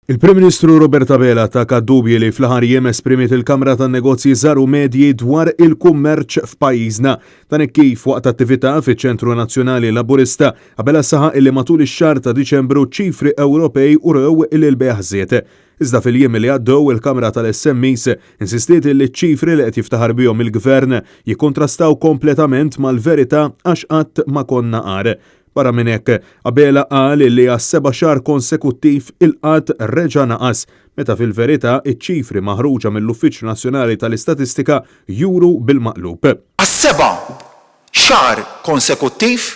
Il-Prim Ministru Robert Abela attakka d-dubji li fl-aħħar jiem esprimiet il-Kamra tan-Negozji Żgħar u Medji dwar il-kummerċ f'pajjiżna. Dan hekk kif waqt attività fiċ-Ċentru Nazzjonali Laburista, Abela saħaq illi matul ix-xahar ta' Diċembru ċifri Ewropej urew illi l-bejgħ żied. Iżda fil-jiem li għaddew il-Kamra tal-SMEs insistiet illi ċ-ċifri li qed jiftaħar bihom il-Gvern jikkontrastaw kompletament mal-verità għax qatt ma konna agħar. Barra minn hekk, Abela qal li għas-seba' xahar konsekuttiv il-qgħad reġa' naqas, meta fil-verità iċ-ċifri maħruġa mill-Uffiċċju Nazzjonali tal-Istatistika juru bil-maqlub. Għas-seba' xahar konsekuttiv,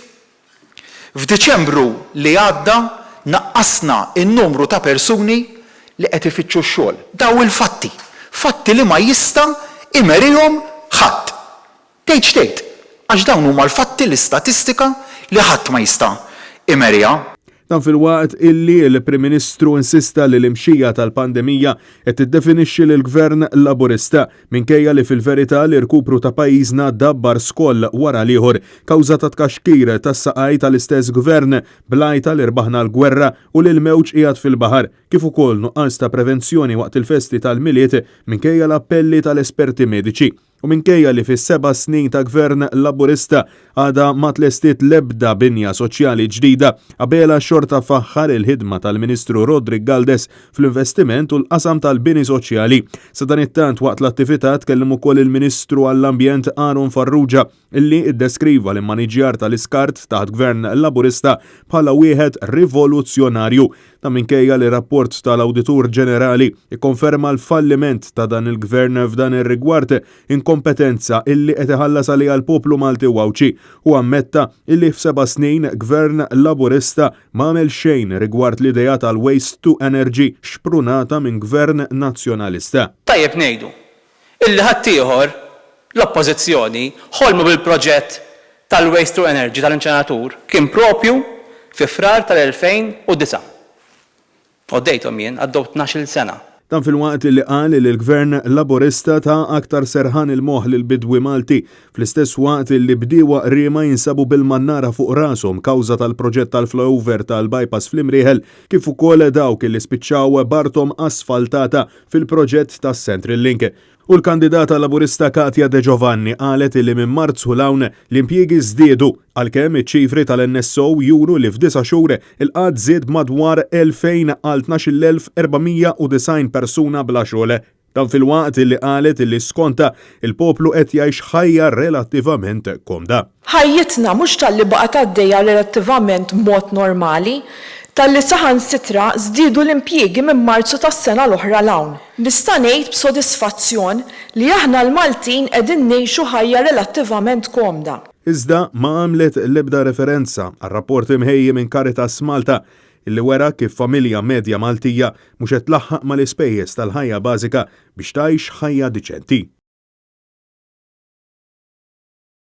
f'Diċembru li għadda naqqasna n-numru ta' persuni li qed ifittxu x-xogħol. Dawn il-fatti, fatti li ma jista' imerihom ħadd. Tgħid x'tgħid, għax dawn huma l-fatti, l-istatistika li ħadd ma jista' imeriha. Dan filwaqt illi l-Prim Ministru insista li l-imxija tal-pandemija qed tiddefinixxi lill-Gvern Laburista, minkejja li fil-verità l-irkupru ta' pajjiżna dabbar skoll wara l-ieħor kawża ta' tkaxkir tas-saqaj tal-istess Gvern bl-għajta li rbaħna l-gwerra u li l-mewġ qiegħed fil-baħar, kif ukoll nuqqas ta' prevenzjoni waqt il-festi tal-Milied minkejja l-appelli tal-esperti mediċi. U minkejja li fis-seba' snin ta' Gvern Laburista għadha ma tlestiet l-ebda binja soċjali ġdida, Abela xorta faħħar il-ħidma tal-Ministru Roderick Galdes fl-investiment u l-qasam tal-bini soċjali. Sadanittant waqt l-attività tkellem ukoll il-Ministru għall-Ambjent Aaron Farrugia illi ddeskriva l-immaniġjar tal-iskart taħt Gvern Laburista bħala wieħed rivoluzzjonarju. Dan minkejja li rapport tal-Awditur Ġenerali ikkonferma l-falliment ta' dan il-Gvern f'dan ir-rigward, inkompetenza illi qed iħallas għaliha l-poplu Malti u Għawdxi. Hu ammetta illi f'seba' snin Gvern Laburista ma għamel xejn rigward l-idea tal-waste to energy xprunata minn Gvern Nazzjonalista. Tajjeb ngħidu illi ħaddieħor, l-Oppożizzjoni, ħolmu bil-proġett tal-waste to energy tal-inċeneratur kien proprju fi Frar tal-2009. Għoddejthom jien, għaddew 12-il sena. Dan filwaqt li qal li l-Gvern Laburista ta aktar serħan il-moħħ lill-bidwi Malti, fl-istess waqt li bdiewa Qriema jinsabu bil-mannara fuq rashom kawża tal-proġett tal-flyover tal-bypass fl-Imrieħel, kif ukoll dawk li spiċċaw b'arthom asfaltata fil-proġett tas-Central Link. U l-kandidata Laburista Katya De Giovanni qalet li minn Marzu 'l hawn l-impjiegi żdiedu, għalkemm iċ-ċifri tal-NSO juru li f'disa' xhur il-qgħad żied b'madwar 2,000 għal 12,490 persuna bla xogħol. Dan filwaqt li qalet li skontha il-poplu qed jgħix ħajja relattivament komda. Ħajjitna mhux talli baqgħet għaddejja relattivament b'mod normali, talli saħansitra żdiedu l-impjiegi minn Marzu tas-sena l-oħra 'l hawn. Nista' ngħid b'sodisfazzjon li aħna l-Maltin qegħdin ngħixu ħajja relattivament komda. Iżda ma għamlet l-ebda referenza għar-rapport imħejji minn Caritas Malta illi wera kif familja medja Maltija mhux qed tlaħħaq mal-ispejjeż tal-ħajja bażika biex tgħix ħajja diċenti.